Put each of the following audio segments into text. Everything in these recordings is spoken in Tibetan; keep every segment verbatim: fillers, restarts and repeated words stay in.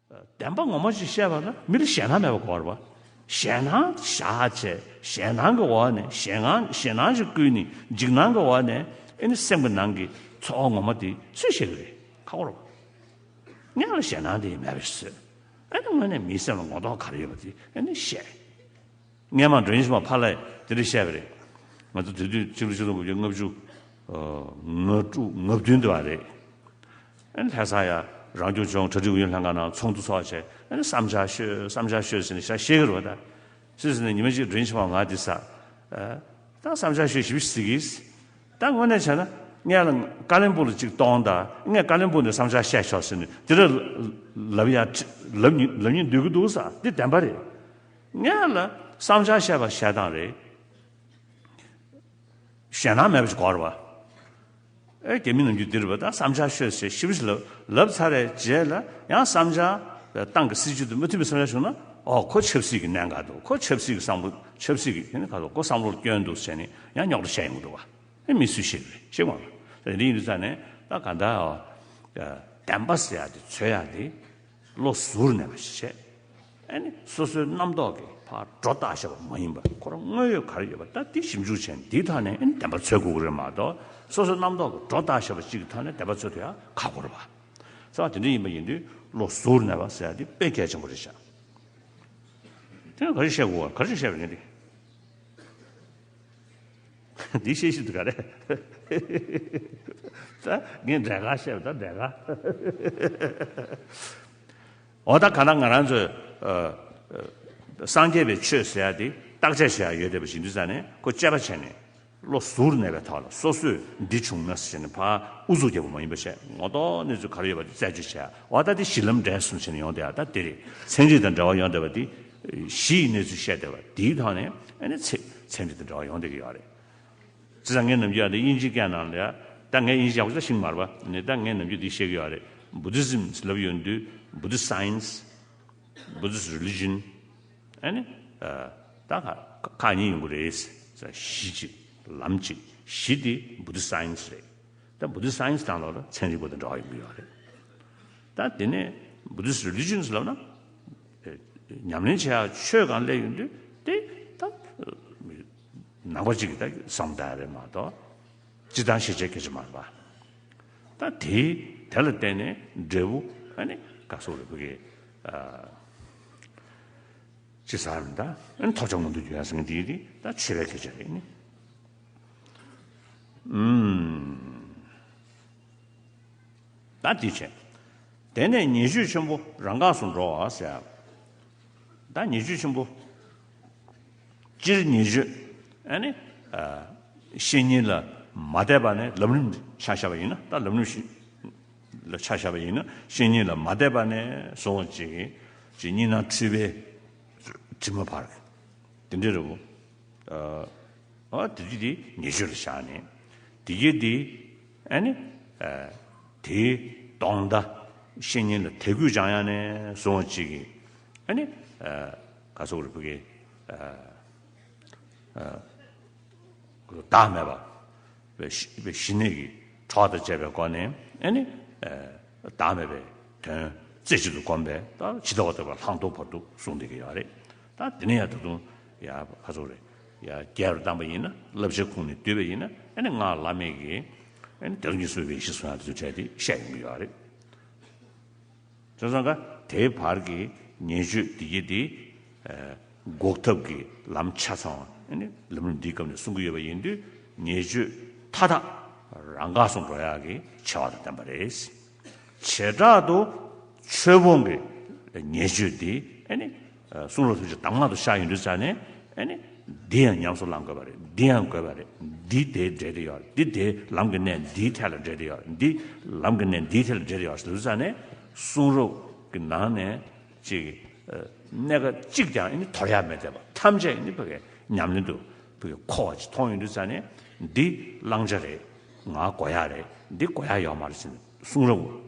བདེན་པ་ངོ་མ་ཞིག་བཤད་པ་ན་མི་ལ་ཞེད་སྣང་མེད་པ་དགོས་རེད་པ། ཞེད་སྣང་བཞག་བྱས་ཞེད་སྣང་གི་འོག་ནས་ཞེད་སྣང་ཞེད་སྣང་ཞིག་བསྐུལ་ནས་འཇིགས་སྣང་གི་འོག་ནས་ཨེ་ནི་སེམས་ཀྱི་ནང་གི་ཚོར་བ་ངོ་མ་དེ་སུས་ཤེས་ཀྱི་རེད། ཁག་པོ་རེད་པ། ངས་ལ་ཞེད་སྣང་དེ་མེད་པ་ཞིག་བཟོས། ཨེ་ནི་དངོས་གནས་མིའི་སེམས་ལ་ངོ་ཐོག་ག་རེ་ཡོད་པ་དེ་ཨེ་ནི་བཤད། སྔས་མ་ཌེ་ནིས་མ་ཕ་ལས་དེ་འདྲ་བཤད་པ་རེད། ང་ཚོ་དེ་དུས་ཆིག་སྟོང་དགུ་བརྒྱ་ལྔ་བཅུ་ང་དྲུག་ང་བདུན་དུ་བ་རེད། ཨ་ནི་ལྷ་ས་ཡ་རང་སྐྱོང་ལྗོངས་གྲ་སྒྲིག་ཨུ་ཡོན་ལྷན་ཁང་ནང་ཚོགས་འདུ་ཚོགས་བྱས་ཨ་ནི་བསམ་འཆར་ཤོད་བསམ་འཆར་ཤོད་ཟེར་ནས་ཤ་བཤད་ཀྱི་རེད་པ། ད་སྲིད་ཟེར་ནས་ཉི་མ་གཅིག་ཌེ་ནིས་མ་ང་འདི་ས་ད་བསམ་འཆར་ཤོད་ཞིབ་ཞིབ་ཟེར་གྱིས། ད་དངོས་གནས་བྱས་ན་ངས་ལ་ཀ་ལིམ་པོང་ལ་གཅིག་གཏོང་དང་ངས་ཀ་ལིམ་པོང་ནས་བསམ་འཆར་བཤད་ཆོག་ཟེར་ནས་དེ་འདྲ་ལབ་ཡ་ལབ་མྱོང་ལབ་མྱོང་འདོད་ཀྱི་འདུག་ས་འདི་བདེན་པ་རེད། ངས་ལ་བསམ་འཆར་བཤད་པ་བཤད་སྟངས་རེད། ཞེད་སྣང་མེད་པ་ཞིག་དགོས་རེད་པ། ཨེ་རྒྱ་མི་ནམ་རྒྱུན་འདི་རེད་པ། ད་བསམ་འཆར་ཤོད་ཟེར་ཞིབ་ཞིབ་ལབ་ལབ་ཚར་རེད་རྗེས་ལ་ཡང་བསམ་འཆར་ཏང་གི་སྲིད་ཇུས་དང་མ་མཐུན་པའི་བསམ་འཆར་བྱུང་ན་ཨོ་ཁོ་ཆབ་སྲིད་ཀྱི་གནད་འགག་འདུག་ཁོ་ཆབ་སྲིད་ཀྱི་བསམ་བློ་ཆབ་སྲིད་ཀྱི་དེ་ནི་ག་ཚོད་ཁོ་བསམ་བློར་སྐྱོན་འདུག་ཟེར་ནས་ཡང་རྙོག་དྲ་བཤད་ཡོང་གི་འདུག་བ། ཨེ་མི་སུས་ཤེས་ཀྱི་རེད་ཤེས་མ་རེད། དེ་འདྲ་ཡིན་དུས་ཙང་ནས་ད་ག་འདྲ་ཨོ་བདེན་པ་ཟེར་ཡ་དེ་འཚོལ་ཡ་དེ། བློ་གཟུར་གནས་པ་ཞིག་བྱས། ཨ་ནི་སོ་སོའི་རྣམ་རྟོག་གིས་ཕར་སྒྲོ་བཏགས་བཞག་པ་མ་ཡིན་པར་ཁོ་རང་དངོས་ཡོད་ག་རེ་ཡོད་པ་ད་འདི་ཞིབ་འཇུག་བྱས་ནས་འདིའི་ཐོག་ནས་ཨ་ནི་བདེན་པ་འཚོལ་དགོས་ཀྱི་རེད་མ་གཏོགས་སོ་སོའི་རྣམ་རྟོག་གིས་སྒྲོ་བཏགས་བཞག་པ་གཅིག་གི་ཐོག་ནས་བདེན་པ་འཚོལ་ཐུབ་ཡ་ཁག་པོ་རེད་པ། ཚེ་བ་དེ་འདྲ་ཡིན་པ་ཡིན་དུས་བློ་གཟུར་གནས་པ་ཟེར་ཡ་འདི་དཔེ་གལ་ཆེན་པོ་རེད་ཤག་དེ་ག་རེ་བཤད་དགོས་པ་ག་རེ་བཤད་པ་ཡིན་ཏེ། འདི་བཤད་ཤེས་འདུག་ག་རེ། ད་ངས་འདྲེ་ག་བཤད་པ་ད་འདྲེ་ག་འོ་ད་ག་ན་ང་རང་ཚོས་ཨ་ཨ་སངས་རྒྱས་པའི་ཆོས་ཟེར་ཡ་དེ་བརྟག་དཔྱད་བྱེད་ཡ་ཡོད་བསྡད་པ་ཞིག་འདུག་ཙང་ནས་ཁོ་དཔྱད་པ་བྱས་ནས་བློ་གཟུར་གནས་པའི་ཐོག་ལ་སོ་སོས་འདི་བྱུང་ན་ཟེར་ནས་ཕར་ཨུ་ཚུགས་རྒྱག་པ་མ་ཡིན་པ་བྱས་ངོ་ཐོག་གནས་ཚུལ་ག་རེ་ཡོད་པ་དེ་རྩད་གཅོད་བྱས་འོ་ད་དེ་གཞི་ལམ་འབྲས་གསུམ་བྱས་ནས་ཡོང་བསྡད་ཡ་ད་དེ་རེད། ཚན་རིག་དང་འབྲེལ་བ་ཡོང་བསྡད་པ་དེ། གཞི་ཡི་གནས་ཚུལ་བཤད་བསྡད་པ་དེའི་ཐོག་ནས་ཨ་ནི་ཚན་ཚན་རིག་དང་འབྲེལ་བ་ཡོང་བསྡད་ཀྱི་ཡོད་རེད། བྱས་ཙང་ངས་ནམ་རྒྱུན་ཨ་ནི་དབྱིན་ཇིའི་སྐད་ནང་ལ་ཡ་ད་ངས་དབྱིན་ཇི་ཡག་པོ་ཅིག་ཤེས་ཀྱི་མ་རེད་པ། ནི་ད་ངས་ནམ་རྒྱུན་འདི་བཤད་ཀྱི་ཡོད་རེད། Buddhism ལབ་ཡོང་དུས་Buddhist science, Buddhist religion ཨ་ནི་ཨ་ད་ཁ་ཁག་གཉིས་ཡོང་གི་རེད། གཞི་གཅིག་ལམ་གཅིག་གཞི་དེ་Buddhist science རེད། ད་Buddhist science དང་ལོག་ལ་ཚན་རིག་པ་དང་འབྲེལ་བ་ཡོང་གི་ཡོད་རེད། ད་དེ་ནས་Buddhist religions ལབ་ན་ཨེ་ཉམས་ལེན་བྱེད་ཡག་ཆོས་སྒང་སླེབས་ཡོང་དུས་དེ་ད་ནང་པ་གཅིག་གིས་ད་བསམ་བཏང་ཡ་རེད་མ་གཏོགས་སྤྱིར་བཏང་ཤེས་བྱའི་སྐད་ཆ་མ་རེད་པ། ད་དེ་དེ་ལ་བརྟེན་ནས་འབྲས་བུ་ཨ་ནི་ག་སོགས་རེད་བུ་གི་ཨ་ཅི་ཟེར་མི་ད་ཨ་ནི་ཐོབ་བྱ་མངོན་དུ་འགྱུར་ཡ་ཟེར་མཁན་དེ་དེ་ད་ཆོས་པའི་སྐད་ཆ་རེད་ནི། ཨུམ། ད་འདི་བྱས། དེ་ནས་ཉེས་སྤྱོད་ཆེན་པོ་རང་འགགས་སུ་འགྲོ་བ་ཟེར། ད་ཉེས་སྤྱོད་ཆེན་པོ། སྤྱིར་ཉེས་སྤྱོད། ཨ་ནི། ཨ། བཤེས་གཉེན་ལ་མ་དད་པ་ནས་ལམ་རིམ་ཆ་བཞག་པ་ཡིན་ན་ད་ལམ་རིམ་ཞིག་ལ་ཆ་བཞག་པ་ཡིན་ན་བཤེས་གཉེན་ལ་མ་དད་པ་ནས་བཟུང་བ་ཅིག་ཅིག་གཉིས་སྣང་འཁྲུལ་པའི་དྲི་མ་བར། དེ་འདྲ་རེད་བོ། ཨ། ཨ་དེ་རྒྱུ་དེ་ཉེས་སྤྱོད་ལ་བཞག་ནས། དེ་རྒྱུ་དེ་ཨ་ནི། ཨ། དེའི་གདོང་མདའ་བཤེས་གཉེན་ལ་དད་གུས་སྦྱང་ཡ་ནས་བཟུང་བ་ཅིག་གིས་ཨ་ནི། ཨ། ག་སོགས་རེ་ཕུ་གེ། ཨ། ཨ། བདག་མེད་པ། བའི་ཞི་བའི་ཞི་གནས་ཀྱི་གྲོགས་དང་བཅས་པའི་སྒོ་ནས་ཨ་ནི། ཨ། བདག་མེད་པའི་དོན་རྩེ་གཅིག་ཏུ་བསྒོམས་པས་ད་ཇི་ལྟ་བ་ལྟ་བུ་ལྷག་མཐོང་བར་དུ་གསུངས་བསྡད་ཀྱི་ཡོད་རེད། ད་དེ་ནས་ཡང་ད་དུང་ཡང་ག་ཚོད་རེད། ཡང་རྒྱས་པར་བཏང་པ་ཡིན་ན་བསླབ་བྱའི་ཁུངས་ནས་བསྡུས་པ་ཡིན་ན་ཨ་ནི་སྔགས་བླ་མེད་ཀྱི་ཨ་ནི་དེ་རུ་གཉིས་སུ་བའི་གཞི་གསུང་ཡག་དེ་ཚོ་གྲས་དེ་བཤད་ཡོང་གི་ཡོད་རེད། བྱས་ཙང་ཀ་དེའི་བར་གྱི་ཉེས་སྤྱོད་འདི་གྱིས་འདི་ཨ་འགོག་ཐབས་ཀྱི་ལམ་ཆ་ཚང་བ་ཨ་ནི་ལམ་རིམ་འདིའི་སྐབས་ནས་གསུང་གི་ཡོད་པ་ཡིན་དུས་ཉེས་སྤྱོད་མཐའ་དག་རང་འགགས་སུ་འགྲོ་ཡག་གི་ཆེ་བ་དང་ལྡན་པ་རེད། བྱེ་བྲག་ཏུ་ཆོས་སྤོང་གི་ཉེས་སྤྱོད་འདི་ཨ་ནི་གསུང་རབ་ཐམས་ཅད་གདམས་ངག་ཏུ་ཤར་ཡོང་དུས་ཙང་ནས་ཨ་ནི་འདི་ཡང་ཉམས་སུ་བླང་དགོས་པ་རེད། འདི་ཡང་དགོས་པ་རེད། འདི་དེའི་འབྲེལ་དེ་ཡོད་རེད། འདི་དེའི་ལམ་གྱི་གནད་འདིའི་ཐད་ལ་འབྲེལ་དེ་ཡོད་རེད། འདི་ལམ་གྱི་གནད་འདིའི་ཐད་ལ་འབྲེལ་དེ་ཡོད་རེད་ཟེར་དུས་ཙང་ནས་གསུང་རབ་ཀྱི་ནང་ནས་ཅིག་གནད་འགག་གཅིག་ཀྱང་ཨ་ནི་དོར་ཡག་མེད་བསྡད་པ་ཐམས་ཅད་ཨ་ནི་ཕ་གི་ཉམས་ལེན་དུ་ཕ་གི་མཁོ་བ་ཅིག་མཐོང་ཡོང་དུས་ཙང་ནས་འདི་བླང་བྱ་རེད། ང་དགོས་ཡག་རེད། འདི་དགོས་ཡག་ཡོད་མ་རེད་ཟེར་ནས་གསུང་རབ་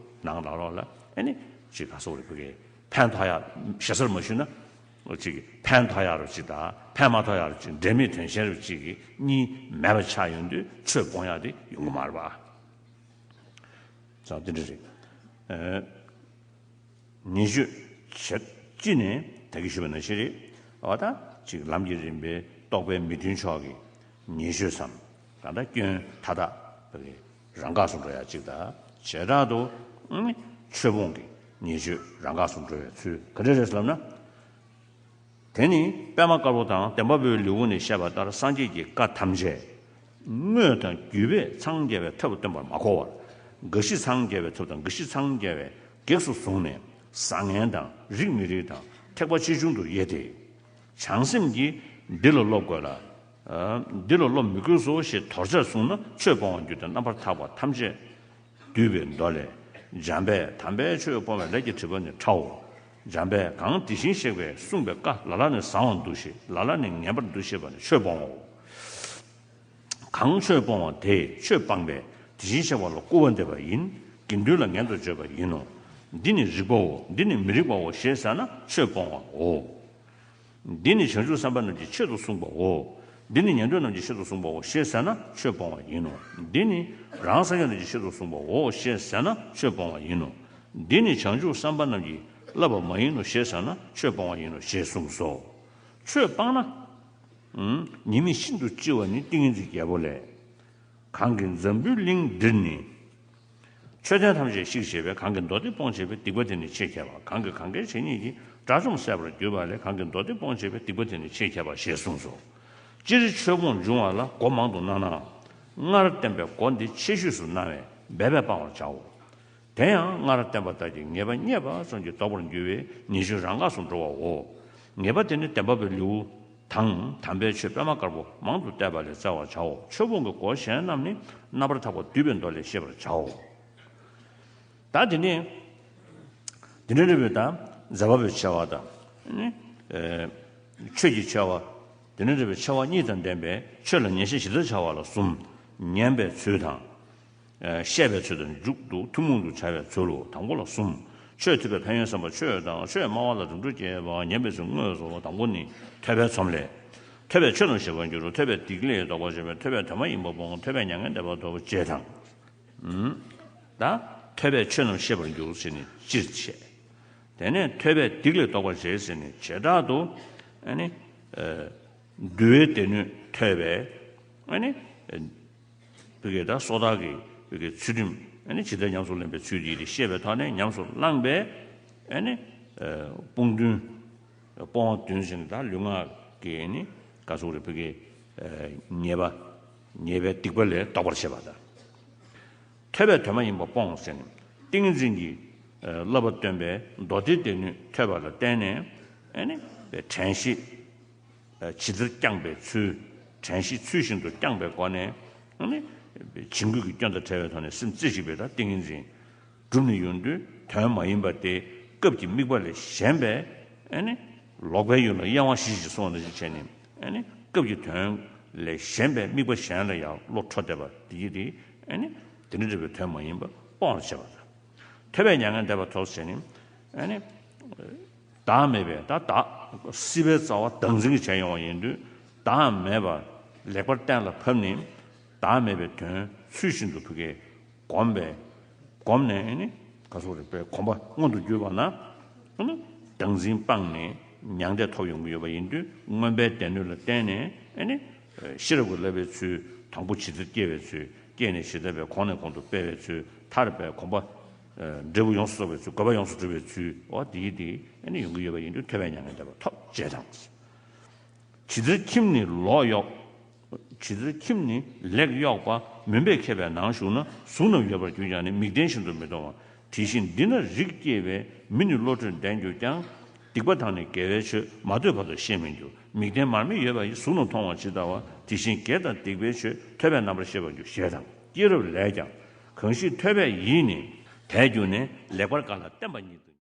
ནང་ལ་ལོག་ལ་ཨ་ནི་ཅིག་ག་སོགས་རེད་ཕ་གི་ཕན་ཐོགས་ཡག་ཞེ་སར་མ་ཞུས་ན་ཅིག་ཕན་ཐོགས་ཡག་རུ་ཅིག་དང་ཕན་མ་ཐོགས་ཡག་རུ་ཅིག་འབྲེལ་མེད་དོན་གཞན་རུ་ཅིག་གི་གཉིས་མེད་པ་ཆགས་ཡོང་དུས་ཆོས་སྤོང་ཡག་དེ་ཡོང་གི་མ་རེད་པ། ཙང་དེ་འདྲ་རེད། ཨ། ཉེས་སྤྱོད་ བྱེད་ཅི་ནས་ད་གིན་ཞུས་པ་ནང་བཞིན་རེད། འོ་ད་ཅིག་ལམ་གྱི་རིམ་པའི་རྟོག་པའི་མི་མཐུན་ཕྱོགས་ཀྱི་ཉེས་སྤྱོད་སམ། གང་ལྟར་སྐྱོན་མཐའ་དག་རང་འགགས་སུ་འགྲོ་ཡ་གཅིག་དང་། བྱེ་བྲག་ཏུ་ཨ་ནི་ཆོས་སྤོང་གི་ཉེས་སྤྱོད་རང་འགགས་སུ་འགྲོ་བའི་ཚུལ་ག་འདྲ་རེད་ལབ་ན། དེ་ནི་པདྨ་དཀར་པོ་དང་བདེན་པ་པོའི་ལེའུ་ནས་བཤད་པ་ལྟར་སངས་རྒྱས་ཀྱི་བཀའ་ཐམས་ཅད་དངོས་དང་བརྒྱུད་པས་འཚང་རྒྱ་བའི་ཐབས་ལ་བརྟེན་པར་མ་གོ་བར། འགའ་ཞིག་འཚང་རྒྱ་བའི་ཐབས་དང་འགའ་ཞིག་འཚང་རྒྱ་བའི་གེགས་སུ་བཟུང་ནས་བཟང་ངན་དང་རིགས་མི་རིགས་དང་ཐེག་པ་ཆེ་ཆུང་དུ་དབྱེ་སྟེ། བྱང་སེམས་ཀྱིས་འདི་ལ་སློབ་དགོས་ལ། ཨ། འདི་ལ་སློབ་མི་དགོས་སོ་ཞེས་དོར་བྱར་བཟུང་ན་ཆོས་སྤོང་བར་འགྱུར་ཏེ། རྣམ་པར་ཐར་པ་ཐམས་ཅད་བསྡུས་པའི་མདོ་ལས། འཇམ་དཔལ་དམ་པའི་ཆོས་སྤོང་བའི་ལས་ཀྱི་སྒྲིབ་པ་ནི་ཕྲའོ། འཇམ་དཔལ་གང་དེ་བཞིན་གཤེགས་པས་གསུངས་པའི་བཀའ་ལ་ལ་ནི་བཟང་བར་འདུ་ཤེས། ལ་ལ་ནི་ངན་པར་འདུ་ཤེས་པ་ནི་ཆོས་སྤོང་བའོ། གང་ཆོས་སྤོང་བ་དེས་ཆོས་སྤངས་པས་དེ་བཞིན་གཤེགས་པ་ལ་སྐུར་བ་འདེབས་པ་ཡིན། དགེ་འདུན་ལ་ངན་དུ་བརྗོད་པ་ཡིན་ནོ། འདི་ནི་རིག་པའོ། འདི་ནི་མི་རིག་པའོ་ཞེས་ཟེར་ན་ཆོས་སྤོང་བའོ། འདི་ནི་བྱང་ཆུབ་སེམས་དཔའ་རྣམས་ཀྱི་ཆེད་དུ་གསུངས་པའོ། འདི་ནི་ཉན་ཐོས་རྣམས་ཀྱི་ཆེད་དུ་གསུངས་པའོ་ཞེས་ཟེར་ན་ཆོས་སྤོང་བ་ཡིན་ནོ། འདི་ནི་རང་སངས་རྒྱས་རྣམས་ཀྱི་ཆེད་དུ་གསུངས་པའོ་ཞེས་ཟེར་ན་ཆོས་སྤོང་བ་ཡིན་ནོ། འདི་ནི་བྱང་ཆུབ་སེམས་དཔའ་རྣམས་ཀྱིས་བསླབ་པ་མ་ཡིན་ནོ་ཞེས་ཟེར་ན་ཆོས་སྤོང་བ་ཡིན་ནོ་ཞེས་གསུངས་སོ། ཆོས་སྤངས་ན། ཨུམ། ཉེས་དམིགས་ཤིན་ཏུ་ལྕི་བ་ནི་ཏིང་ངེ་འཛིན་རྒྱལ་པོ་ལས། གང་གིས་འཛམ་བུའི་གླིང་འདིར་ནི། མཆོད་རྟེན་ཐམས་ཅད་བཤིག་བྱས་པས། གང་གིས་མདོ་སྡེ་སྤོང་བྱས་པའི། སྡིག་པ་དེ་ནི་ཆེས་ཁྱད་པར། གང་གིས་གང་གཱའི་བྱེ་སྙེད་ཀྱི་དགྲ་བཅོམ་བསད་པར་གྱུར་པ་ལས། གང་གིས་མདོ་སྡེ་སྤོང་བྱས་པའི། སྡིག་པ་དེ་ནི་ཆེས་ཁྱད་པར་ཞེས་གསུངས་སོ། སྤྱིར་ཆོས་སྤོང་འབྱུང་བ་ལ་སྒོ་མང་དུ་གནང་ནའང་། སྔར་བསྟན་པའི་སྒོ་འདི་ཆེ་ཤོས་སུ་སྣང་བས་འབད་པས་སྤང་བར་བྱའོ། དེ་ཡང་སྔར་བསྟན་པ་ལྟར་གྱི་ངེས་པ་རྙེད་པ་ཙམ་གྱིས་ལྡོག་པར་འགྱུར་བས་ཉེས་སྤྱོད་རང་འགགས་སུ་འགྲོ་བའོ། ངེས་པ་དེ་ནི་བདེན་པ་པོའི་ལེའུ་དང་། དམ་པའི་ཆོས་པད་མ་དཀར་པོ་མང་དུ་བལྟས་པ་ལས་བཙལ་བར་བྱའོ། ཆོས་སྤོང་གི་སྒོ་གཞན་རྣམས་ནི་རྣམ་པར་ཐར་པ་བསྡུས་པའི་མདོ་ལས་ཤེས་པར་བྱའོ། ད་དེ་ནས་དེ་འདྲ་རེད་པས། ད་མཛད་པ་པོའི་ཆེ་བ་དང་། ནི། ཨེ། ཆོས་ཀྱི་ཆེ་བ། དེ་འདྲ་རེད་པས། ཆེ་བ་གཉིས་དང་ལྡན་པའི་ཆོས་ལ་ཉན་ཤེས་ཇི་ལྟར་བྱ་བ་ལ་གསུམ། ཉན་པའི་ཚུལ་དང་། ཨེ། བཤད་པའི་ཚུལ་དང་། མཇུག་ཏུ་ཐུན་མོང་དུ་བྱ་བའི་ཚུལ་ལོ། དང་པོ་ལ་གསུམ། ཆོས་ཐོས་པའི་ཕན་ཡོན་བསམ་པ། ཆོས་དང་ཆོས་སྨྲ་བ་ལ་རིམ་གྲོ་བསྐྱེད་པ། ཉན་པའི་ཚུལ་དངོས་སོ། དང་པོ་ནི་ཐོས་པའི་ཚོམས་ལས། ཐོས་པས་ཆོས་རྣམས་ཤེས་པར་འགྱུར། ཐོས་པས་སྡིག་ལས་ལྡོག་པར་བྱེད་པ། ཐོས་པས་དོན་མ་ཡིན་པ་སྤོང་། ཐོས་པས་མྱ་ངན་འདས་པ་ཐོབ་ཅེས་དང་། ཨུམ། ད་ཐོས་པས་ཆོས་རྣམས་ཤེས་པར་འགྱུར་ཟེར་ནས་སྤྱིར་བཤད། དེ་ནས་ཐོས་པས་སྡིག་ལས་ལྡོག་པར་བྱེད་ཟེར་ནས་བྱེ་བྲག་ཏུ། ཨ་ནི། ཨ། འདུལ་བའི་སྡེ་སྣོད་ཐོས་པས། ཨ་ནི། ཨ། བི་གེ་ད་སོ་ཐར་གྱི་བི་གེ་ཚུལ་ཁྲིམས། ཨ་ནི་ཇི་ལྟར་ཉམས་སུ་ལེན་པའི་ཚུལ་དེ་ཤེས་པའི་ཐོག་ནས་ཉམས་སུ་བླངས་པས། ཨ་ནི། ཨ། སྤོང་བདུན། སྤོང་བ་བདུན་ཟེར་ནས་ད་ལུས་ངག་གི་ནི་ག་ཟེར་རེད། བི་གེ། ཨ། ཉེས་པ། ཉེས་པའི་སྡིག་པ་ལས་ལྡོག་པར་བྱེད་པ་དང་། ཐོས་པས་དོན་མ་ཡིན་པ་སྤོང་ཟེར་ནས་ཏིང་ངེ་འཛིན་གྱི། ཨ། བསླབ་པ་སྟོན་པའི་མདོ་སྡེའི་སྡེ་སྣོད་ཐོས་པ་ལ་བརྟེན་ནས། ཨ་ནི། དྲན་ཤེས། ཨ། ཇི་ལྟར་བསྐྱངས་པའི་ཚུལ། དྲན་ཤེས་ཚུལ་བཞིན་དུ་བསྐྱངས་པའི་སྒོ་ནས། ཨ་ནི། བྱིང་རྒོད་ཀྱི་སྐྱོན་དང་བྲལ་བའི་ཐོག་ནས་སེམས་རྩེ་གཅིག་པའི་ད་ཏིང་ངེ་འཛིན་གྲུབ་ནས་ཡོང་དུས། དོན་མ་ཡིན་པ་སྟེ་སྐབས་ཀྱི་དམིགས་པ་ལས་གཞན་པའི། ཨ་ནི། ལོག་པའི་ཡུལ་ལ་གཡེང་བ་ཞི་ཞིང་སོང་ནང་བཞིན་བྱས་ནས། ཨ་ནི། སྐབས་ཀྱི་དོན་ལས་གཞན་པའི་དམིགས་པ་གཞན་ལ་ཡང་བློ་འཕྲོ་བསྡད་པ་དེ་ཡིན་ཏེ། ཨ་ནི། དེ་འདྲ་འདྲ་བའི་དོན་མ་ཡིན་པ་སྤོང་བར་བྱེད་པ་དང་། ཐོས་པས་མྱ་ངན་འདས་པ་ཐོབ་ཟེར་ནས། ཨ་ནི། བདག་མེད་པའི་ད་བདག་སྲིད་པའི་རྩ་བ་བདག་འཛིན་གྱིས་བྱས་ཡོང་བ་ཡིན་དུས། བདག་མེད་པ་ལེགས་པར་གཏན་ལ་ཕབ་ནས། བདག་མེད་པའི་དོན་ཚུལ་བཞིན་དུ་བུ་གས་བསྒོམས་པས། བསྒོམས་ནས་ནི་ག་ཟེར་རེད་པས། གོམས་པ་མངོན་དུ་གྱུར་པ་ན། ཨ་ནི་བདག་འཛིན་སྤངས་ནས་མྱང་འདས་ཐོབ་ཡོང་གི་ཡོད་པ་ཡིན་དུས། མངོན་པའི་སྡེ་སྣོད་ལ་བརྟེན་ནས། ཨ་ནི་ཤེས་རབ་ཀྱི་བསླབ་པའི་ཚུལ། དང་པོ་ཇི་ལྟར་སྐྱེ་བའི་ཚུལ། སྐྱེས་ནས་ཇི་ལྟར་བའི་གོང་ནས་གོང་དུ་སྤེལ་བའི་ཚུལ། ཐར་པའི་གོམས་པ། ཨ། འབྲས་བུ་ཡོངས་སུ་རྫོགས་པའི་ཚུལ། དགོས་པ་ཡོངས་སུ་འགྲུབ་པའི་ཚུལ། འོ་དེ་དེ་ཨ་ནི་ཡོང་གི་ཡོད་པ་ཡིན་དུས། ཐོས་པས་མྱ་ངན་འདས་པ་ཐོབ་ཅེས་དང་། ཇི་ལྟར་ཁྱིམ་ནི་ལོག་གཡོགས། ཇི་ལྟར་ཁྱིམ་ནི་ལེགས་གཡོགས་པ། མུན་པས་ཁེབས་པའི་ནང་ཞུགས་ན། གཟུགས་རྣམས་ཡོད་པར་གྱུར་ཀྱང་ནི། མིག་ལྡན་བཞིན་དུ་མི་མཐོང་བ། དེ་བཞིན་འདི་ན་རིགས་སྐྱེས་པའི། མི་ནི་བློ་གྲོས་ལྡན་གྱུར་ཀྱང་། སྡིག་པ་དང་ནི་དགེ་བའི་ཆོས། མ་ཐོས་བར་དུ་ཤེས་མི་འགྱུར། མིག་ལྡན་མར་མེ་ཡོད་པ་ཡི། གཟུགས་རྣམས་མཐོང་བ་ཇི་ལྟ་བ། དེ་བཞིན་དགེ་དང་སྡིག་པའི་ཆོས། ཐོས་པས་རྣམ་པར་ཤེས་པར་འགྱུར། ཞེས་དང་། སྐྱེས་རབས་ལས་ཀྱང་། གང་ཞིག་ཐོས་པས་ཡིད་ནི་དད་གྱུར་ནས། ལེགས་པར་དགའ་ལ་བརྟན་པ་ཉིད་དུ།